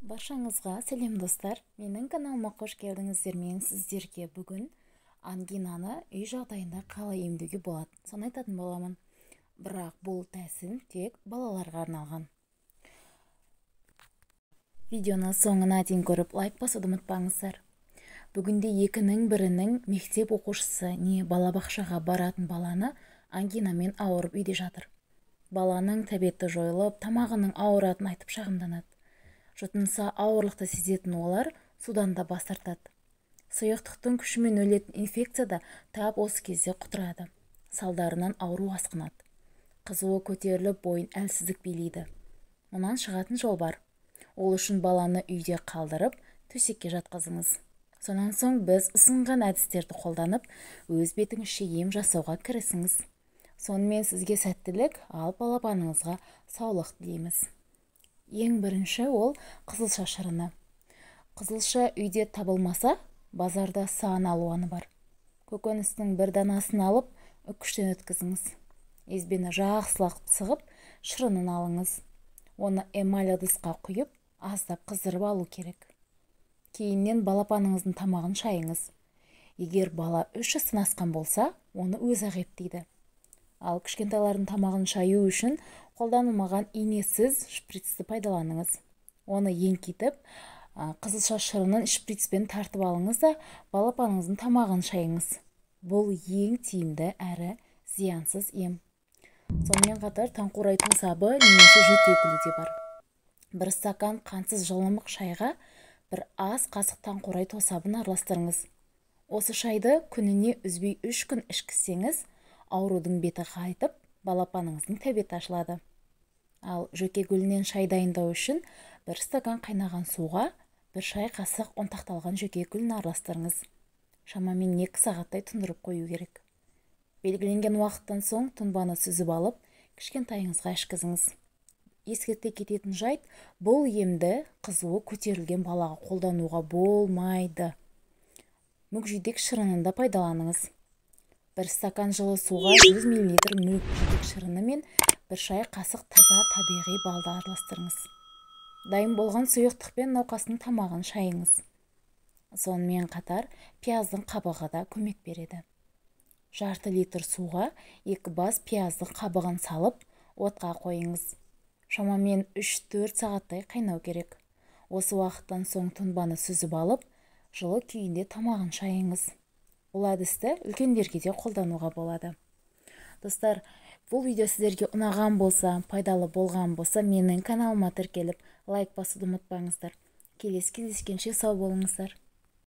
Баршаңызға сәлем, достар! Менің каналыма қош келдіңіздер. Мен сіздерге бүгін ангинаны үй жағдайында қалай емдеуге болады, соны айтатын боламын. Бірақ бұл тәсіл тек балаларға арналған. Видеоны соңына дейін көріп, лайк басуды ұмытпаңыздар. Бүгінде екінің бірінің мектеп оқушысы не балабақшаға баратын баланы ангинамен ауырып үйде жатыр. Баланың тәбеті жойылып, тамағының ауыратынын айтып шағымданады. Жұтынса ауырлықты сезетін олар судан да бас тартады. Сұйықтықтың күшімен өлетін инфекция да тап осы кезде құтырады. Салдарынан ауру асқынады. Қызуы көтеріліп, бойын әлсіздік билейді. Мұнан шығатын жол бар. Ол үшін баланы үйде қалдырып, төсекке жатқызыңыз. Сонан соң біз ұсынған әдістерді қолданып, өз бетіңізше ем жасауға кірісіңіз. Сонымен сізге сәттілік, ал балапаныңызға саулық тілейміз. Ең бірінші ол қызылша шырыны. Қызылша үйде табылмаса, базарда сан алуаны бар. Көкөністің бір данасын алып, үккіштен өткізіңіз. Езбені жақсылап сығып, шырынын алыңыз. Оны эмаль ыдысқа құйып, аздап қыздырып алу керек. Кейіннен балапаныңыздың тамағын шайыңыз. Егер бала 3 жастан асқан болса, оны өзі-ақ ептейді. Ал кішкентайлардың тамағын шаю үшін қолданылмаған инесіз шприцті пайдаланыңыз. Оны еңкейтіп, қызылша шырынын шприцпен тартып алыңыз да, балапаныңыздың тамағын шайыңыз. Бұл ең тиімді әрі зиянсыз ем. Сонымен қатар таңқурай тосабы немесе жөте гүлі де бар. Бір стакан қантсыз жылымық шайға бір ас қасық таңқурай тосабын араластырыңыз. Осы шайды күніне үзбей 3 күн ішкізсеңіз, аурудың беті қайтып, балапаныңыздың тәбеті ашылады. Ал жөке гүлінен шай дайындау үшін бір стакан қайнаған суға бір шай қасық ұнтақталған жөке гүлін араластырыңыз. Шамамен 2 сағаттай тұндырып қою керек. Белгіленген уақыттан соң тұнбаны сүзіп алып, кішкентайыңызға ішкізіңіз. Ескерте кететін жайт, бұл емді қызуы көтерілген балаға қолдануға болмайды. Мүкжидек шырынын да пайдаланыңыз. Бір стакан жылы суға 100 мл мүкжидек шырыны мен бір шай қасық таза табиғи балды араластырыңыз. Дайын болған сұйықтықпен науқастың тамағын шайыңыз. Сонымен қатар пияздың қабығы да көмек береді. Жарты литр суға 2 бас пияздың қабығын салып, отқа қойыңыз. Шамамен 3-4 сағаттай қайнау керек. Осы уақыттан соң тұнбаны сүзіп алып, жылы күйінде тамағын шайыңыз. Бұл әдісті үлкендерге де қолдануға болады. Достар, бұл видео сіздерге ұнаған болса, пайдалы болған болса, менің каналыма тіркеліп, лайк басуды ұмытпаңыздар. Келесі кездескенше сау болыңыздар.